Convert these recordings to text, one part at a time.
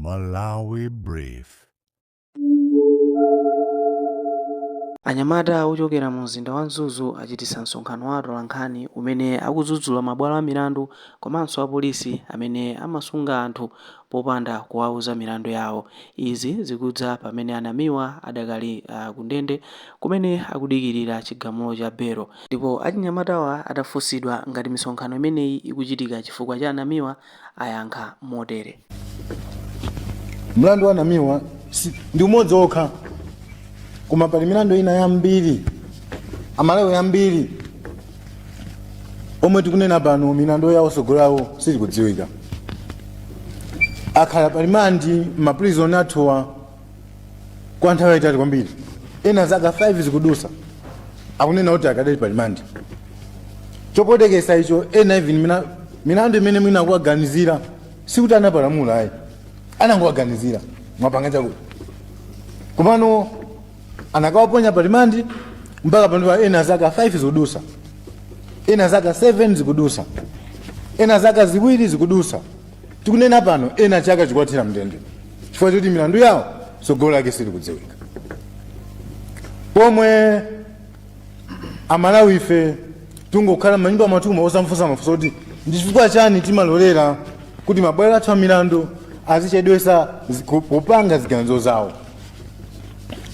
Malawi Brief. Anyamata ochokera mu mzinda wa Mzuzu achititsa msonkhano wa atolankhani umene akudzudzula mabwalo a milandu komanso apolisi amene amasunga anthu popanda kuwauza milandu yawo. Izi zikudza pamene a Namiwa adakali kundende kumene akudikilira chigamulo cha belo. Ndipo achinyamatawa atafunsidwa ngati misonkhano imeneyi ikuchitika chifukwa cha a Namiwa ayankha motere. Mlandu wa Namiwa ndi umodzi okha, koma pali milandu ina yambiri, Amalawi ambiri omwe tikunena pano milandu yawo tsogolo lawo silikudziwika, akhala pa remand m'maprison athuwa kwa nthawi yayitali kwambiri. Ena zaka 5 zikudusa, akunena kuti akadali pa remand. Chopwetekesa icho, ena even milandu imene mwina akuwaganizira, sikuti anapalamula ayi, anangowaganizira mwapanga chakuti, komano anakawaponya pa remand mpaka pano. Ena zaka 5 zikudusa, ena zaka 7 zikudusa, ena zaka 2 zikudusa. Tikunena pano ena chaka chikuwathera mndende chifukwa choti milandu yawo tsogolo lake silikudziwika. Pomwe Amalawi ife tungokhala m'manyumba mwathumo osamfunsa mafunso kuti ndi chifukwa chani timalolera kuti mabwalo athu a milandu azichedwesa popanga ziganizo zawo.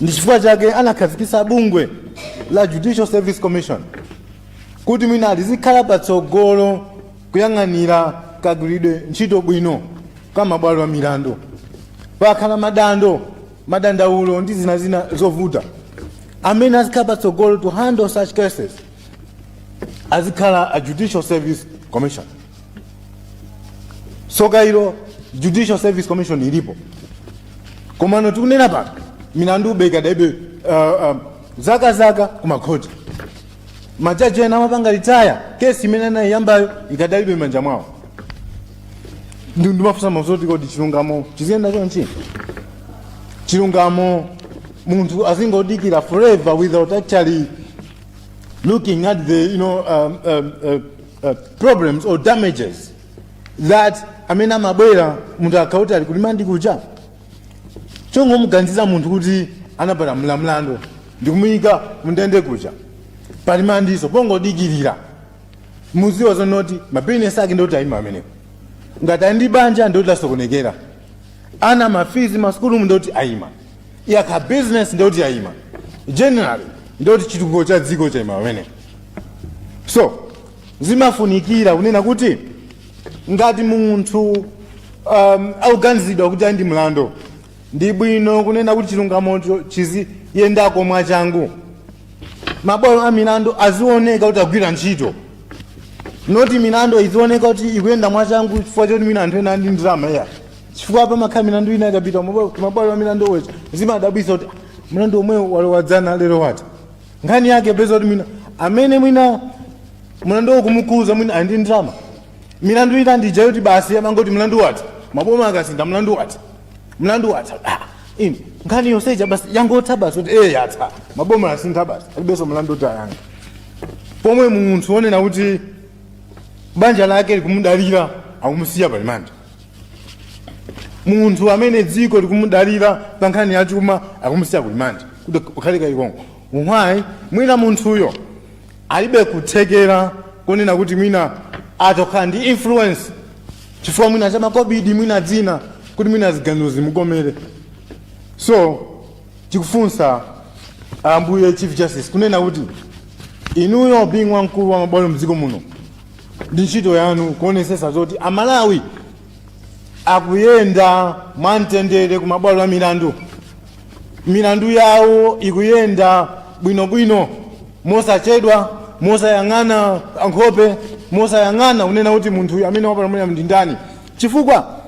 Ndi chifukwa chake anakhazikitsa bungwe la Judicial Service Commission kuti mwina lizikhala patsogolo kuyang'anira kagwiridwe ntchito bwino ka mabwalo a milandu. Pakhala madandaulo ndi zina zina zovuta, amene azikhala patsogolo to handle such cases azikhala a Judicial Service Commission. Soka ilo, Judicial Service Commission ilipo, komano tikunena pano milandu ikadalibe zaka zaka kumakhoti. Majaji ena amapanga retire, kesi imene anayiyambayo ikadalibe m'manja mwawo. Ndimafunsa mafunso kuti kodi chilungamo chiziyenda chonchi? Chilungamo munthu azingodikira forever without actually looking at the problems or damages that amene amabwera munthu akauti ali ku remand kuja? Chongomuganizira munthu kuti anapalamula mlandu ndikumuyika mundende kuja pa remand-so pongodikirira, muziwa zonoti mabizinesi ake ndoti ayima amenewo, ngati ali ndi banja ndoti lasokonekera, ana ma fees masukulu ndoti ayima, yakha business ndoti ayima, generally ndoti chitukuko cha dziko chayima pamenepo. So zimafunikira kunena kuti ngati munthu akuganizidwa kuti ali ndi mlandu, ndi bwino kunena kuti chilungamocho chiziyendako mwachangu, mabwalo a milandu azioneka kuti agwira ntchito, noti milandu izioneka kuti ikuyenda mwachangu chifukwa choti mwina anthu ena ali ndi ndalama ya chifukwa pamakhala milandu ina ikapita mabwalo a milandu owecha, zimadabwisa kuti mlandu omwewo walowadzana lero wati nkhani yake, peza kuti mwina amene mwina mlandu wokumukhuza mwina ali ndi ndalama. Milandu ina ndija yoti basi amangoti mlandu wati, maboma akasintha, mlandu wati, mlandu wati, ah, ini nkhani yonseja basi yangotha basi kuti yatha, maboma asintha basi, alibenso mlandu kuti ayanga, pomwe munthu wonena kuti banja lake likumudalira akumusiya pa remand, munthu amene dziko likumudalira pa nkhani ya chuma akumusiya ku remand kuti ukhale kayikongo. Why? Mwina munthuyo alibe kuthekera kunena kuti mwina atokhala ndi influence chifukwa mwina chamakobidi, mwina dzina, kuti mwina ziganizo zimukomere. So tikufunsa Ambuye Chief Justice kunena kuti inuyo being wamkulu wa mabwalo mdziko muno, ndi ntchito yanu kuonesesa zoti Amalawi akuyenda mwamtendere ku mabwalo a milandu, milandu yawo ikuyenda bwinobwino mosachedwa, mosayang'ana nkhope, mosayang'ana kunena kuti munthu amene wapalamulira ndi ndani, chifukwa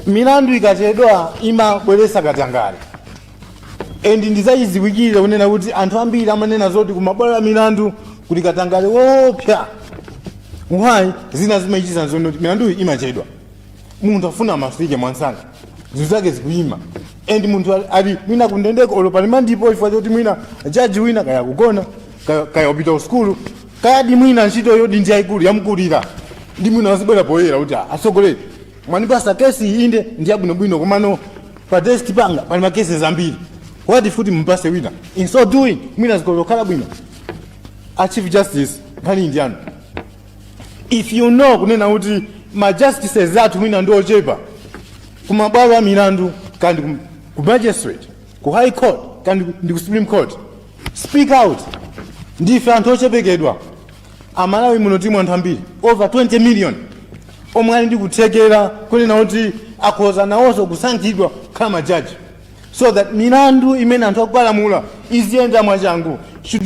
milandu ikachedwa imabweretsa katangale. And ndizachidziwikire kunena kuti anthu ambiri amanena zoti kumabwalo a milandu kuti katangale woopsa. Why? Zina zimachitisa nzoti milanduyi imachedwa, munthu afuna amasike mwansanga, zinthu zake zikuyima, and munthu ali mwina kundendeko olo pa remand-po chifukwa choti mwina jaji wina kaya kugona, kaya kupita ku sukulu, kaya di mwina ntchito yodi ndi yayikulu yamkulira, ndi mwina azibwera poyera kuti, "Ah, atsogoleri, Mwanipasa kesi iyi, inde, ndi yabwinobwino, komano pa desk panga pali ma cases ambiri. What futi mupase wina? In so doing, mwina zikolokhala bwino. A Chief Justice, nkhani ndi yanu. If you know kunena kuti ma justices athu mwina ndi ochepa kumabwalo a milandu, kandi ku magistrate, ku High Court, kandi ndi ku Supreme Court, speak out. Ndife anthu ochepekedwa. Amalawi muno timu anthu ambiri, over 20 million, omwe ali ndi kuthekera kunena kuti akhoza nawonso kusankhidwa kukhala majaji, so that milandu imene anthu akupalamula iziyenda mwachangu,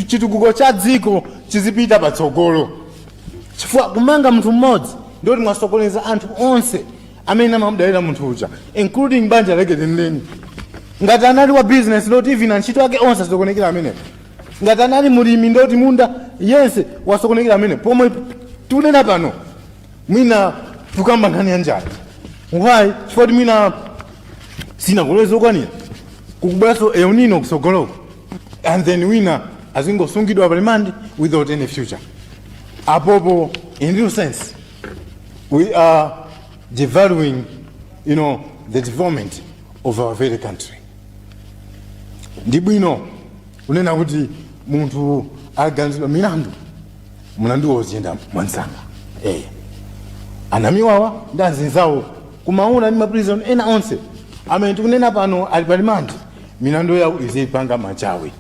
chitukuko cha dziko chizipita patsogolo. Chifukwa kumanga munthu mmodzi ndoti mwasokoneza anthu onse amene amamudalira munthu uja, including banja lake lenileni. Ngati anali wa business, ndoti even antchito ake onse asokonekera amenepo. Ngati anali mulimi, ndoti munda yense wasokonekera amene. Pomwe tikunena pano, mwina tukamba nkhani ya njala. Why? Chifukwa kuti mwina sinakoleze zokwanira, kukubweranso El Nino kusogoloko, and then wina azingosungidwa pa remand without any future. Apopo, in real sense, we are devaluing the development of our very country. Ndi bwino kunena kuti munthu aganizidwa milandu, mulandu woziyenda mwansanga. Anamiwawa ndi anzinzawo kumauna ndi ma prison ena onse amene tikunena pano ali pa remand, milandu yawo izipanga machawi.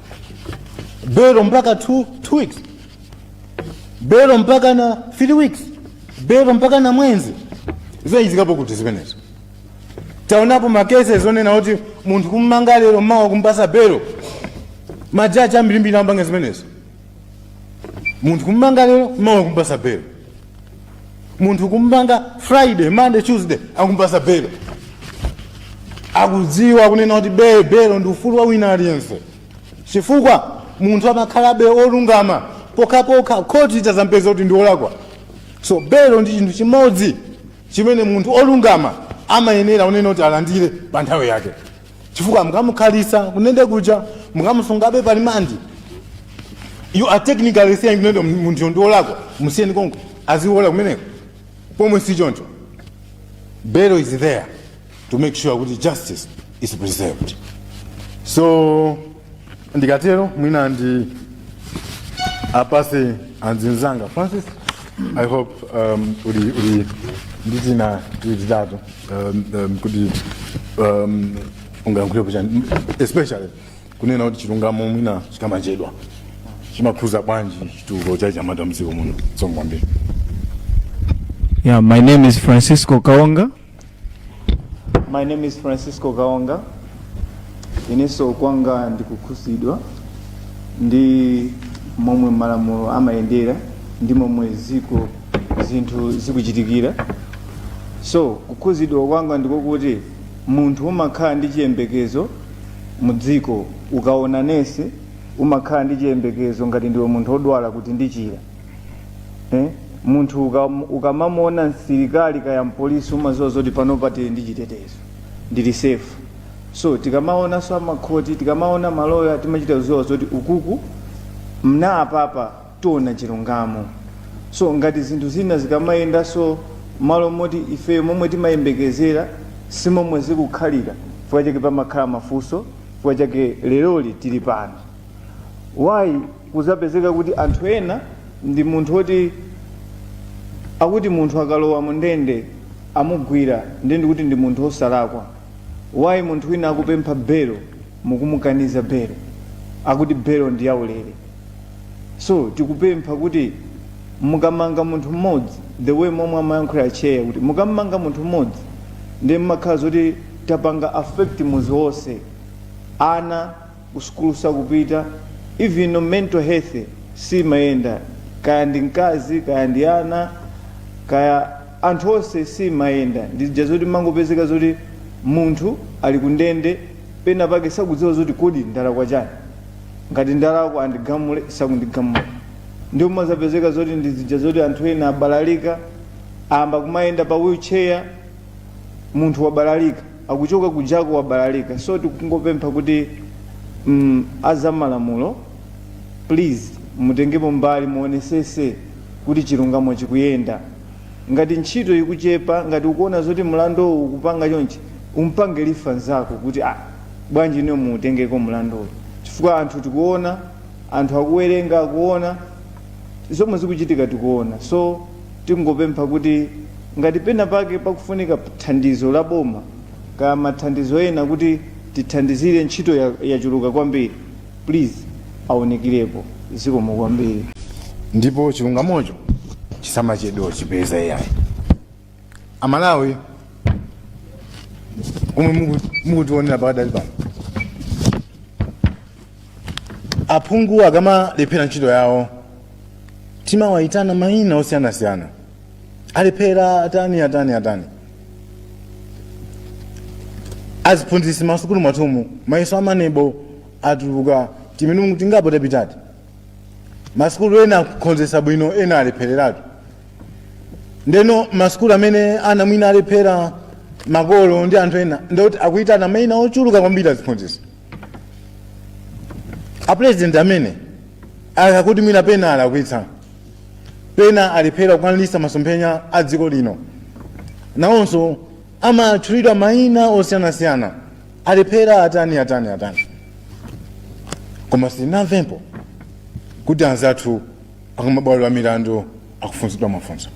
Belo mpaka 2 weeks, belo mpaka na 3 weeks, belo mpaka na mwezi, zayizikapo kuti zimenezo? Taonapo ma cases zonena kuti munthu kummanga lero, mawa kumpasa belo. Majaji ambirimbiri amapanga zimenezo. Munthu kummanga lero, mawa kumpasa belo. Munthu kummanga Friday, Monday, Tuesday akumpasa belo. Akudziwa kunena kuti belo ndi ufulu wa wina aliyense, chifukwa munthu amakhalabe olungama pokhapokha khoti itazampeza kuti ndi olakwa. So belo ndi chinthu chimodzi chimene munthu olungama amayenera kunena kuti alandire pa nthawi yake, chifukwa mukamukhalisa kunende kuja, mukamusungabe pa remand, you are technically saying kunende munthu ndi olakwa, musiyeni konko aziola kumeneko, pomwe si choncho. Bail is there to make sure kuti justice is preserved. So ndikatero, mwina ndi apase anzinzanga. Francis, I hope uli nditina titatu kuti ungayankhulepo chani, especially kunena kuti chilungamo mwina chikamachedwa chimakhuza bwanji chitukuko cha chamata mdziko muno? Zikomo kwambiri. Yeah, my name is Francisco Kaonga. My name is Francisco Kaonga. Inenso kwanga ndikukhudzidwa ndi momwe malamulo amayendera ndi momwe ziko zinthu zikuchitikira. So kukhudzidwa kwanga ndikokuti munthu umakhala ndi chiyembekezo mu dziko. Ukaona nesi, umakhala ndi chiyembekezo ngati ndiwe munthu odwala kuti ndichira, eh? Munthu ukamamuona msilikali kaya mpolisi, umadziwa zoti panopa tili ndi chitetezo, ndili safe. So tikamaonanso amakhoti, tikamaona maloya, timachita kudziwa zoti ukuku mna apapa tiona chilungamo. So ngati zinthu zina zikamayendanso malo moti ife momwe timayembekezera si momwe zikukhalira, chifukwa chake pamakhala mafunso. Chifukwa chake leroli tili pano. Why kuzapezeka kuti anthu ena ndi munthu woti akuti munthu akalowa mu ndende amugwira ndi ndikuti ndi munthu osalakwa? Why munthu wina akupempha belo, mukumukaniza belo, akuti belo ndi yaulere? So tikupempha kuti mukamanga munthu mmodzi, the way momwe amayankhula chair kuti mukamanga munthu mmodzi, ndi mmakhala zoti tapanga affect muzi wonse. Ana kusukulu sakupita, even no mental health simayenda, kaya ndi mkazi, kaya ndi ana, kaya anthu onse, simayenda. Ndija zoti mangopezeka zoti munthu ali kundende, pena pake sakudziwa zoti kodi ndalakwa chani, ngati ndalakwa andigamule, sakundigamula. Ndio mazapezeka zoti ndizija zoti anthu ena abalalika, ayamba kumayenda pa wheelchair. Munthu wabalalika, akuchoka kujako wabalalika. So tikungopempha kuti azamalamulo, please, mutengepo mbali, muonesese kuti chilungamo chikuyenda. Ngati ntchito ikuchepa, ngati ukuona zoti mlandowu ukupanga chonchi, umpange refer nzako kuti, "Ah, bwanji ine muutengeko mlandowu?" Chifukwa anthu tikuona, anthu akuwerenga, akuona zomwe zikuchitika, tikuona. So tingopempha kuti ngati pena pake pakufunika thandizo la boma kaya mathandizo ena kuti tithandizire ntchito yachuluka kwambiri, please aonekerepo. Zikomo kwambiri. Ndipo chilungamocho chisamachedwa chipeza iyayi. Amalawi omwe mukutionera pakadali pano, aphungu akamalephera ntchito yawo timawayitana mayina osiyanasiyana: alephera, atani, atani, atani. Aziphunzitsi masukulu mwathumu, mayeso a MANEB atuluka timilungu tingapo tapitati. Masukulu ena akukhonzetsa bwino, ena alephereratu. Ndeno masukulu amene ana mwina alephera, makolo ndi anthu ena ndoti akuyitana mayina ochuluka kwambiri aziphunzitsi. Apresident amene akakuti mwina pena alakwitsa, pena alephera kukwaniritsa masomphenya a dziko lino, nawonso amatchulidwa mayina osiyanasiyana: alephera, atani, atani, atani. Koma sitinamvepo kuti anzathu akumabwalo a milandu akufunsidwa mafunso.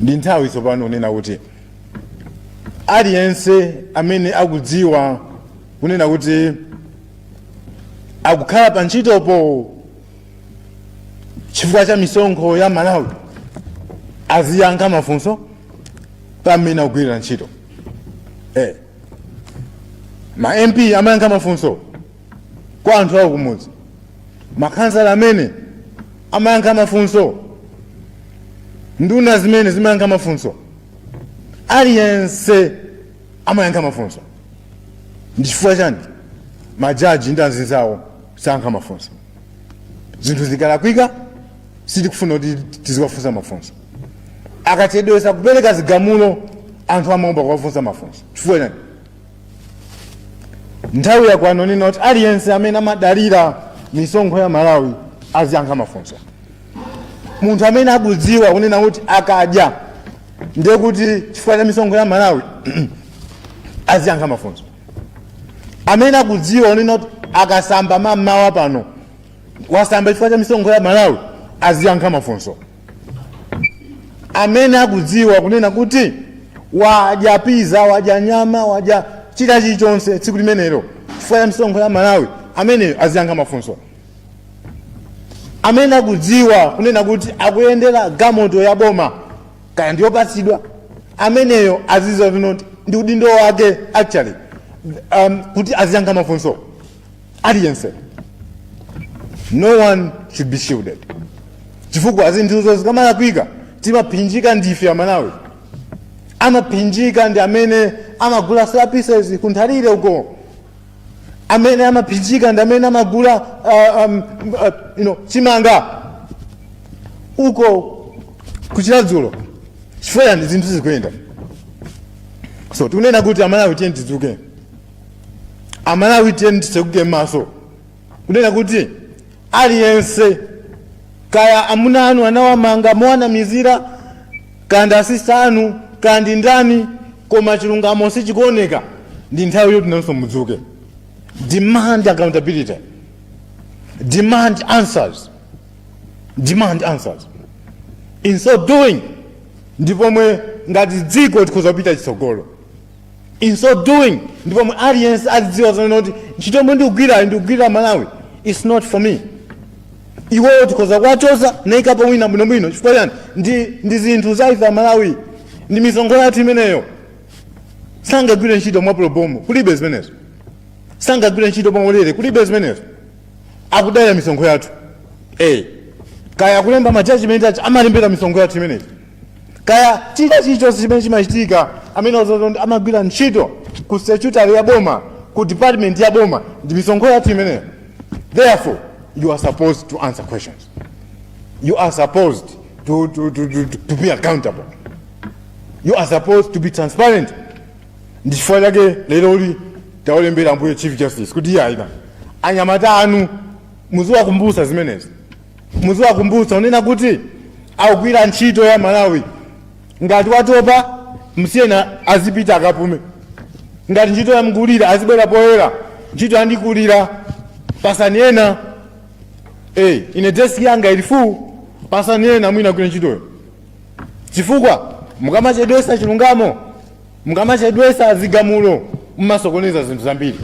Ndi nthawi tsopano kunena kuti aliyense amene akudziwa kunena kuti akukhala pa ntchitopo chifukwa cha misonkho ya Malawi aziyankha mafunso pamene akugwirira ntchito. Ma MP amayankha mafunso kwa anthu awo kumudzi, makhansala amene amayankha mafunso, nduna zimene zimayankha mafunso, aliyense amayankha mafunso. Ndi chifukwa chani majaji ndi anzinzawo sayankha mafunso? Zinthu zikalakwika sitikufuna kuti tiziwafunsa mafunso. Akachedwesa kupereka zigamulo, anthu amaomba kuwafunsa mafunso. Chifukwa chani? Nthawi yakwana nena kuti aliyense amene amadalira misonkho ya Malawi aziyankha mafunso. Munthu amene akudziwa kunena kuti akadya ndiye kuti chifukwa cha misonkho ya Malawi aziyankha mafunso. Amene akudziwa kunena kuti akasamba mammawa pano wasamba chifukwa cha misonkho ya Malawi aziyankha mafunso. Amene akudziwa kunena kuti wadya pizza, wadya nyama, wadya chita chilichonse tsiku limenelo chifukwa cha misonkho ya Malawi, ameneyo aziyankha mafunso. Amene akudziwa kunena kuti akuyendera galimoto ya boma, kaya ndiyopatsidwa, ameneyo azidziwa kuti ndi udindo wake actually kuti aziyankha mafunso. Aliyense, no one should be shielded, chifukwa zinthuzo zikamalakwika timaphinjika ndife Amalawi. Amaphinjika ndi amene amagula soya pieces kunthalire uko, amene amaphinjika ndi amene amagula chimanga uko kuchiladzulo. Chifukwa chani? Zinthu zikuyenda. So tikunena kuti Amalawi, tiye tidzuke. Amalawi, tiye titsekuke maso kunena kuti aliyense, kaya amuna anu anawamanga mowanamizira, kaya ndi asista anu, kaya ndi ndani, koma chilungamo sichikuoneka, ndi nthawi yoti nanso mudzuke. Demand accountability, demand answers, demand answers. In so doing ndipomwe ngati dziko tikhoza kupita chitsogolo. In so doing ndipomwe aliyense azidziwa zonena kuti ntchito yomwe ndikugwira, ndikugwirira Malawi, it's not for me. Iwowo tikhoza kuwachosa naikapo wina bwinobwino. Chifukwa chani? Ndi zinthu za ife Amalawi, ndi misonkho yathu imeneyo. Sangagwire ntchito mwa pro bono, kulibe zimenezo. Sangagwire ntchito mwaulere, kulibe zimenezo. Akudalira misonkho yathu. Kaya kulemba ma judgment acho amalembera misonkho yathu imeneyi, kaya china chilichonse chimene chimachitika, amene ozozo amagwira ntchito ku statutory ya boma, ku department ya boma, ndi misonkho yathu imeneyo. Therefore you are supposed to answer questions, you are supposed to be accountable, you are supposed to be transparent. Ndi chifukwa chake leroli tawalembera ambuye Chief Justice kuti iye ayina anyamata anu muziwakumbutsa zimenezi, muziwakumbutsa unena kuti Akugwira ntchito ya Malawi. Ngati watopa, msiyeni azipita akapume. Ngati ntchito yamkulira, azibwera poyera: ntchito yandikulira, pasani ena. Ine desk yanga ili full, pasani ena mwina agwire ntchitoyo. Chifukwa mukamachedwesa chilungamo, mukamachedwesa zigamulo, mmasokoneza zinthu zambiri.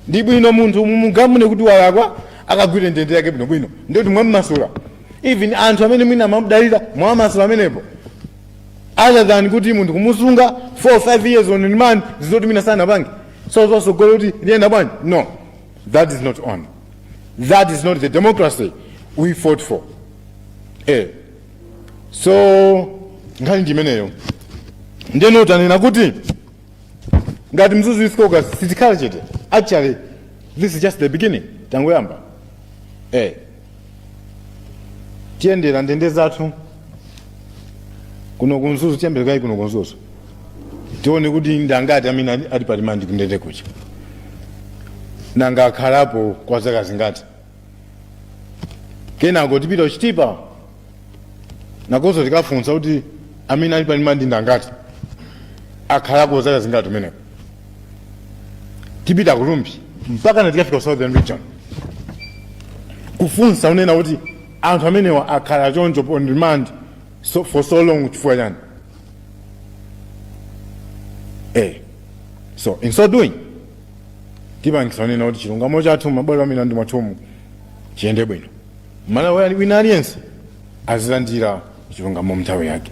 Ndi bwino munthu mumugamule kuti walakwa, akagwire ndende yake bwinobwino, ndikuti mwammasula. Even anthu amene mwina amamudalira, mwamasula amenepo, other than kuti munthu kumusunga 4 5 years on remand, zizoti mwina sanapange. So zosogolo kuti liyenda bwanji? No, that is not on. That is not the democracy we fought for. So nkhani ndi imeneyo. Ndeno tanena kuti ngati Mzuzu Youth Caucus sitikhala chete. Actually, this is just the beginning, tangoyamba. Tiyendera ndende zathu kuno ku Mzuzu. Tiyambire kayi kuno ku Mzuzu, tione kuti ndangati amene ali pa remand kundende kuja, nanga akhalapo kwa zaka zingati. Kenako tipita ku Chitipa, nakonso tikafunsa kuti amene ali pa remand ndangati, akhalako zaka zingati kumeneko. Tipita ku Rumphi, mpaka na tikafika ku Southern Region, kufunsa unena kuti anthu amenewa akhala choncho on remand for so long chifukwa chani? So in so doing, tipangisa unena kuti chilungamo chathu mabwalo amilandu mwathumu chiyende bwino, mana wina aliyense azilandira chilungamo mnthawi yake.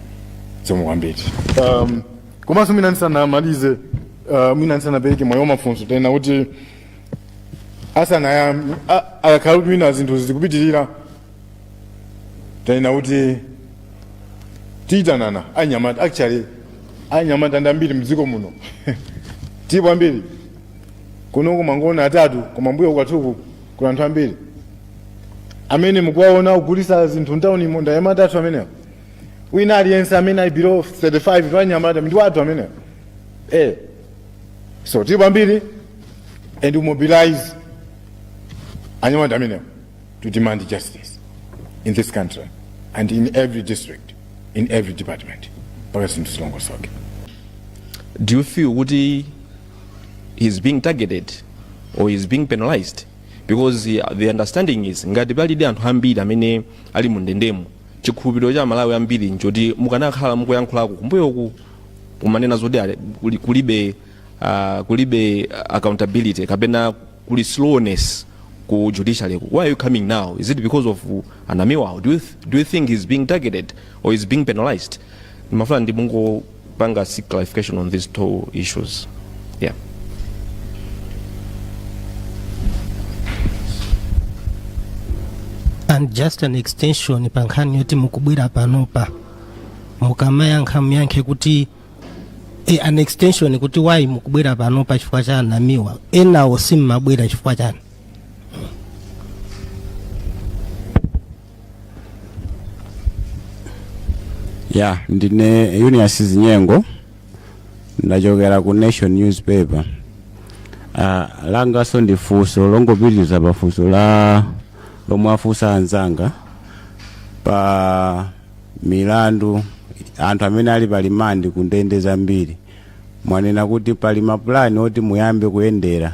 Zikomo kwambiri. Komanso mwina ndisanamalize, mwina ndisanapereke mwayi mafunso, tena kuti asanaya akakhala kuti mwina zinthu zikupitirira, tanena kuti tiyitanana anyamata. Actually, anyamata ndi ambiri mdziko muno, tipo ambiri. Kuno kumangoona atatu, koma mbuyo kwathuku kuli anthu ambiri amene mukuwaona kugulisa zinthu mtaunimo, ndi anyamata athu amenewo. Wina aliyense amene ali below 35 pa anyamata ndi wathu amenewo. So tipo ambiri, and we mobilize anyamata amenewo to demand justice in this country and in every district, in every department, mpaka zinthu zilongosoke. Do you feel kuti he's being targeted or he's being penalized? Because the understanding is ngati palidi anthu ambiri amene ali mu ndendemo, chikhulupiriro cha Malawi ambiri nchoti mukanakhala mukuyankhulako kumbuyoku kumanena zoti kulibe accountability kapena kuli slowness ku judiciary. Why are you coming now? Is it because of a Namiwa? Do you think he's being targeted or is being penalized? Ndimafuna ndimungopanga seek clarification on these two issues, yeah. And just an extension pa nkhani yoti mukubwera panopa, mukamayankha muyankhe kuti an extension kuti why mukubwera panopa chifukwa cha Namiwa, enawo simmabwera chifukwa chani? Ya, ndine Junius Zinyengo, ndachokera ku Nation Newspaper. Langaso ndi funso longopitiriza pa funso la lomwe afunsa anzanga pa milandu, anthu amene ali pa remand ku ndende zambiri. Mwanena kuti pali mapulani oti muyambe kuyendera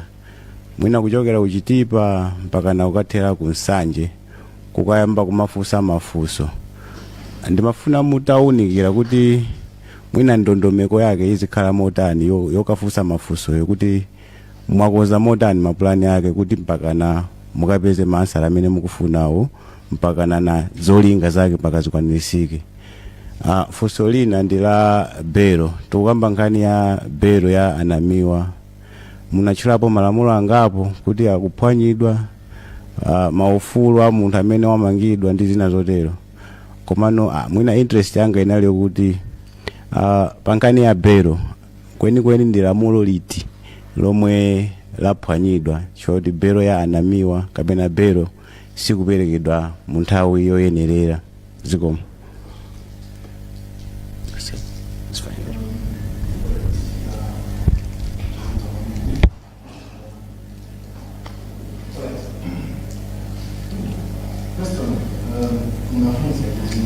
mwina kuchokera ku Chitipa mpaka na kukathera ku Nsanje, kukayamba kumafunsa mafunso. Ndimafuna mutawunikira kuti mwina ndondomeko yake izikhala motani yokafunsa mafunsoyo, kuti mwakonza motani mapulani ake kuti mpakana mukapeze maansala amene mukufunawo, mpakana na zolinga zake mpaka zikwanirisike. Funso lina ndi la belo. Tikukamba nkhani ya belo ya anamiwa, munatchulapo malamulo angapo kuti akuphwanyidwa, maufulu a munthu amene wamangidwa ndi zina zotero. Komano mwina interest yanga inali yokuti pa nkhani ya belo kwenikweni ndi lamulo liti lomwe laphwanyidwa choti belo ya anamiwa kapena belo sikuperekedwa mu nthawi yoyenerera? Zikomo. It's fine. Munafunsa kuti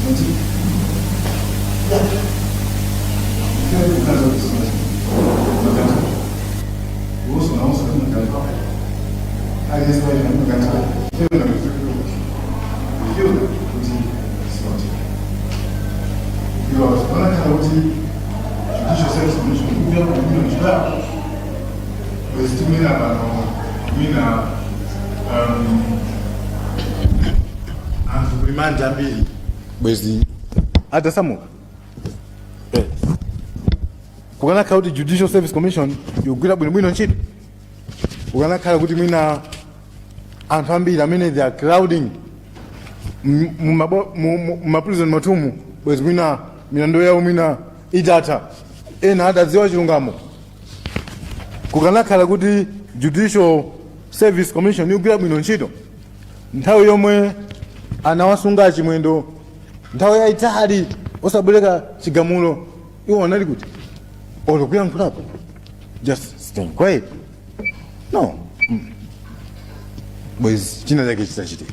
Because panakhala kuti Judicial Service Commission ikugwira bwino ntchito yawo, bwezi tikunena pano mwina anthu ku remand ambiri bwezi atasamuka. Kukanakhala kuti Judicial Service Commission ikugwira bwinobwino ntchito, kukanakhala kuti mwina anthu ambiri amene they are crowding muma prison mwathumu, bwezi mwina milandu yawo mwina itatha, ena adadziwa chilungamo. Kukanakhala kuti Judicial Service Commission ikugwira bwino ntchito, nthawi yomwe anawasunga Chimwendo nthawi yayitali osabwereka chigamulo, iwo anali kuti? Olo kuyankhulapo, just staying quiet, no. Bwezi china chake chitachitika.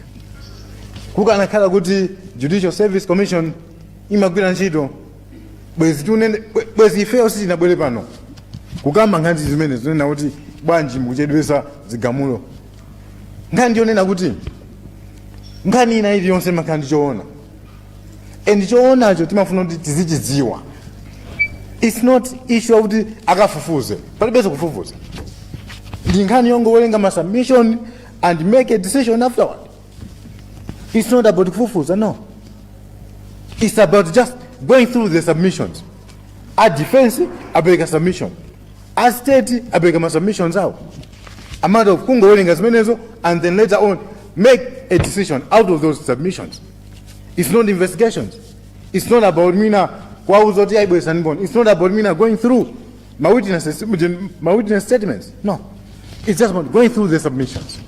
Kukanakhala kuti Judicial Service Commission imagwira ntchito, bwezi tunene, bwezi ifeyo sitinabwere pano kukamba nkhani zimene zinena kuti bwanji mukuchedwesa zigamulo. Nkhani ndiyonena kuti nkhani ina iliyonse imakhala ndi choona, and choonacho timafuna kuti tizichidziwa. It's not issue yakuti akafufuze, palibenso kufufuza. Ndi nkhani yongowerenga ma submission and make a decision afterward. It's not about kufufuza, no. It's about just going through the submissions. A defense apereka submission, a state apereka ma submissions awo. A matter of kungowerenga zimenezo and then later on make a decision out of those submissions. It's not investigations. It's not about mwina kuwauza kuti ayibweretsani mboni. It's not about mwina going through my witness statements, no. It's just about going through the submissions.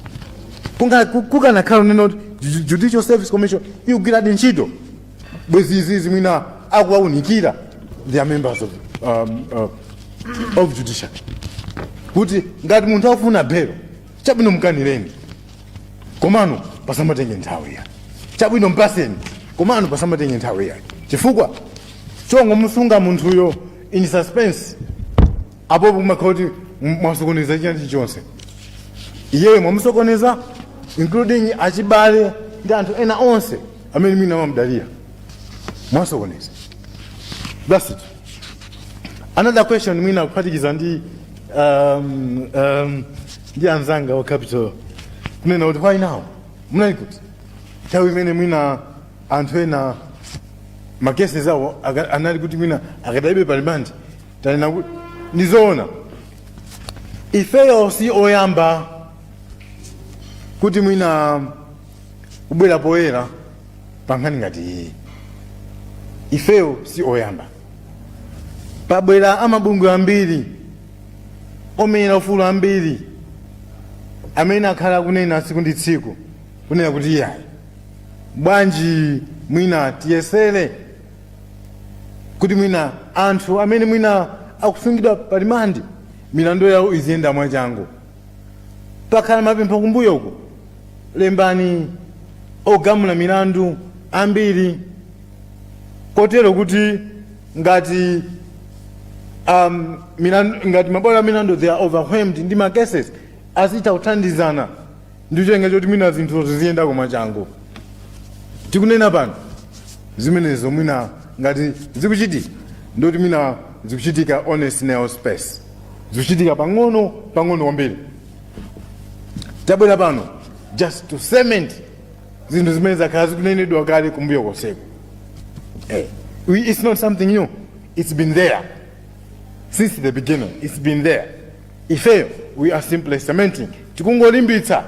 Kukanakhala unena kuti Judicial Service Commission ikugwiradi ntchito, bwezi izizi mwina akuwaunikira their members of judiciary kuti ngati munthu akufuna belo, chabwino, mkanireni, komano pasamatenge nthawi ya chabwino, mpaseni, komano pasamatenge nthawi ya, chifukwa chongomusunga munthuyo in suspense apopo kumakhala kuti mwasokoneza china chilichonse. Iyeyo mwamusokoneza, including achibale ndi anthu ena onse amene mwina amamudalira, mwasokoneza. That's it. Another question, mwina kuphatikiza ndi anzanga wa Capital, kunena kuti why now, munali kuti nthawi imene mwina anthu ena ma cases awo anali kuti mwina akadalibe pa remand? Tanena kuti ndizoona, ifeyo si oyamba kuti mwina kubwera poyera pa nkhani ngati iyi. Ifeyo si oyamba. Pabwera amabungwe ambiri omenyera ufulu ambiri amene akhala kunena tsiku ndi tsiku kunena kuti iyayi, bwanji mwina tiyesere kuti mwina anthu amene mwina akusungidwa pa remand milandu yawo iziyenda mwachangu. Pakhala mapempho kumbuyo uko, lembani ogamula milandu ambiri kotero kuti ngati ngati mabwalo a milandu they are overwhelmed ndi ma cases, azitha kuthandizana ndi cholinga choti mwina zinthu ziziyenda mwachangu. Tikunena pano zimenezo mwina ngati zikuchitika, ndoti mwina zikuchitika on a snail pace, zikuchitika pang'ono pang'ono kwambiri. Tabwera pano just to cement zinthu zimene zakhala zikunenedwa kale kumbuyo konseko. It's not something new. It's been there since the beginning. It's been there. Ifeyo we are simply cementing, tikungolimbitsa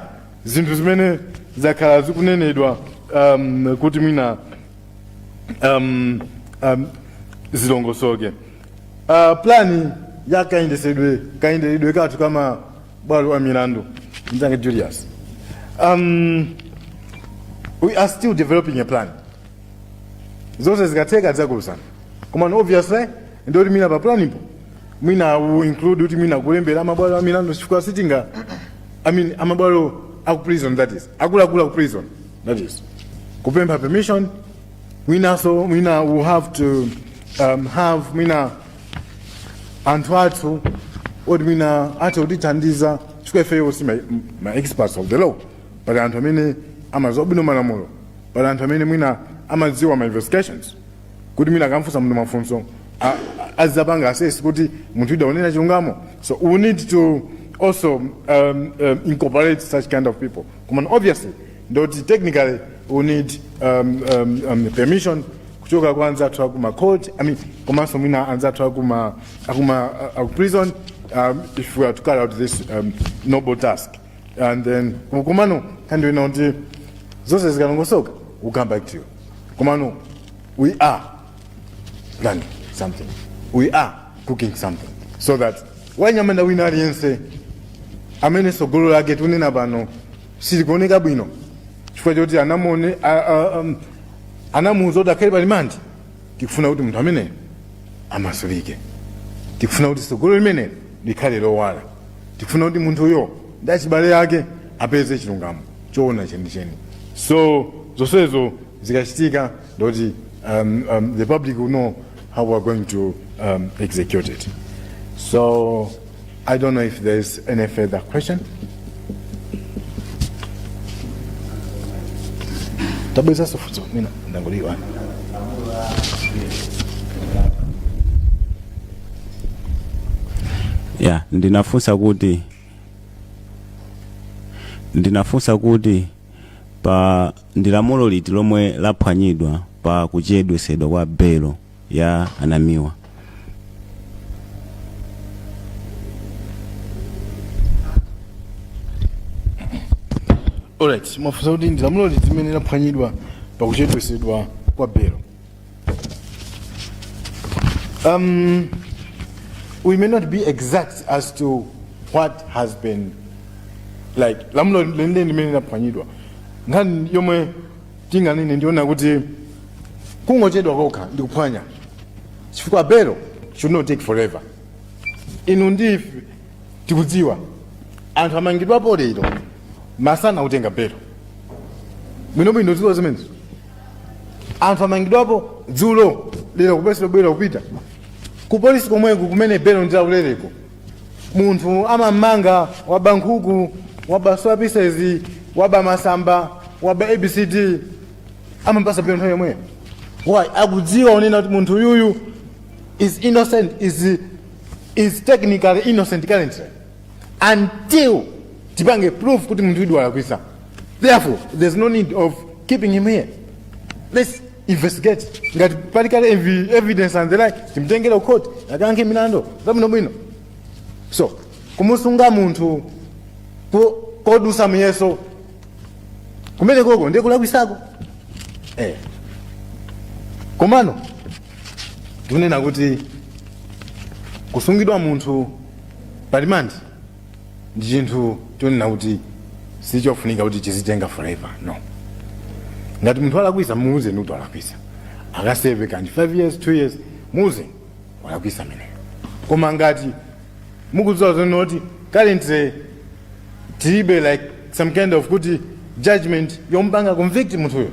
zinthu zimene zakhala zikunenedwa kuti mwina zilongosoke. Plan ya kayendesedwe kathu kama bwalo wa milandu, mzange Julius, we are still developing a plan. Zonse zikatheka tidzakuuzani. Koma obviously ndoti mwina pa planipo mwina will include kuti mwina kulembera amabwalo a milandu, chifukwa sitinga, I mean, amabwalo aku prison, that is akuluakulu aku prison, that is kupempha permission. Mwinaso mwina we have to have mwina anthu athu oti mwina atha kutithandiza, chifukwa ifeyo si ma experts of the law. Pali anthu amene amadziwa bwino malamulo, pali anthu amene mwina amadziwa ma investigations, kuti mwina akamfunsa munthu mafunso azapanga assess kuti munthu uyu akunena chilungamo. So we need to also incorporate such kind of people. Koma obviously ndoti technically we need permission kuchoka kwa anzathu akuma court, I mean, komanso mwina anzathu akuma aku prison, if we are to carry out this noble task. And then komano kandiwina kuti zonse zikalongosoka, we'll come back to you. Komano we are planning something, we are cooking something, so that wanyamanda wina aliyense amene sogolo lake tunena pano silikuoneka bwino chifukwa choti anamuone anamuuza kuti akhale pa remand, tikufuna kuti munthu amene amasulike. Tikufuna kuti sogolo limene likhale lowala. Tikufuna kuti munthuyo ndi achibale ake apeze chilungamo choona chenicheni. So zonsezo zikachitika, ndoti the public will know how we are going to execute it. So I don't know if there's any further question. Tabweza funso, mina ndangoliwa. Ya, ndinafunsa kuti pa ndi lamulo liti lomwe laphwanyidwa pa kuchedwesedwa kwa belo ya anamiwa? Alright, mwafunsa kuti ndi lamulo liti limene laphwanyidwa pakuchedwesedwa kwa belo. We may not be exact as to what has been, like, lamulo lenileni limene laphwanyidwa. Nkhani yomwe tinganene ndiona kuti kungochedwa kokha ndi kuphwanya, chifukwa belo should not take forever. Inu ndife tikudziwa anthu amangidwapo lero, masana kutenga belo bwinobwino. Dziwa zimenezo, anthu amangidwapo dzulo, lero kupesa bwera kupita ku polisi komweko kumene belo ndilakulereko. Munthu amamanga waba nkhuku, waba soya pieces, waba masamba, waba ABCD, amapasa belo nthawi yomweyo. Why? Akudziwa unena kuti munthu uyuyu is innocent, is technically innocent currently until tipange proof kuti munthu uyu walakwisa. Therefore there's no need of keeping him here. Let's investigate. Ngati pali kale evidence and the like, timtengere ku court akayankhe milandu zabwinobwino. So kumusunga munthu kodusa muyeso kumene koko ndiye kulakwisako. Komano tikunena kuti kusungidwa munthu pa remand ndi chinthu chonena kuti sichofunika kuti chizitenga forever, no. Ngati munthu alakwisa, muuze kuti walakwisa, akaserve kandi 5 years, 2 years, muuze walakwisa ameneyo. Koma ngati mukudziwa zonoti currently tilibe like some kind of kuti judgment yompanga convict munthuyo,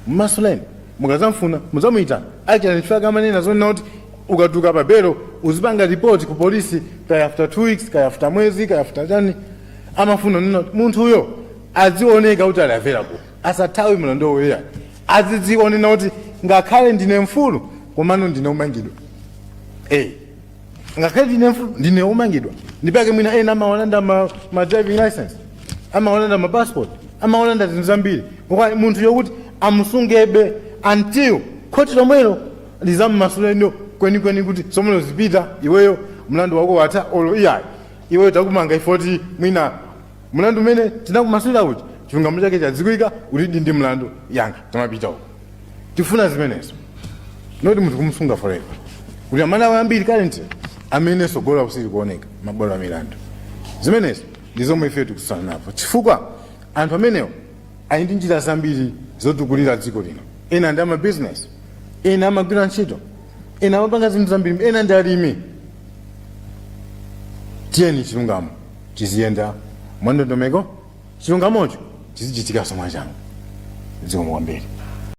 mmasuleni. Mukazamfuna muzamuyitana. Actually, chifukwa amanena zonena kuti ukatuluka pa belo uzipanga report ku polisi, kaya after 2 weeks, kaya after mwezi, kaya after chani. Amafuna nena kuti munthuyo azioneka kuti ali available, asathawe mlandu woyera, azidziwa onena kuti ngakhale ndine mfulu, komano ndine umangidwa. Ngakhale ndine mfulu, ndine umangidwa. Ndipake mwina ena amawalanda ma driving license, amawalanda ma passport, amawalanda zinthu zambiri. Kwa munthu yokuti amusungebe until khoti lomwelo lizammasuleno kwenikweni kuti somwelo zipita iweyo, mlandu wako watha, olo iyayi, iweyo takumanga ifoti mwina mlandu umene tinakumasulira uja chilungamo chake chadziwika, ulidi ndi mlandu, yankha, tamapita uko. Tifuna zimenezo, not munthu kumusunga forever. Kuti amalawi ambiri currently amene sogolo kusili kuoneka mabwalo a milandu, zimenezo ndi zomwe ife tikususana napo, chifukwa anthu amenewo ali ndi njira zambiri zotukulira dziko lino. Ena ndi ama business, ena amagwira ntchito, ena amapanga zinthu zambiri, ena ndi alimi. Tiyeni chilungamo chiziyenda mwandondomeko, chilungamocho chizichitikanso mwachangu. Zikomo kwambiri.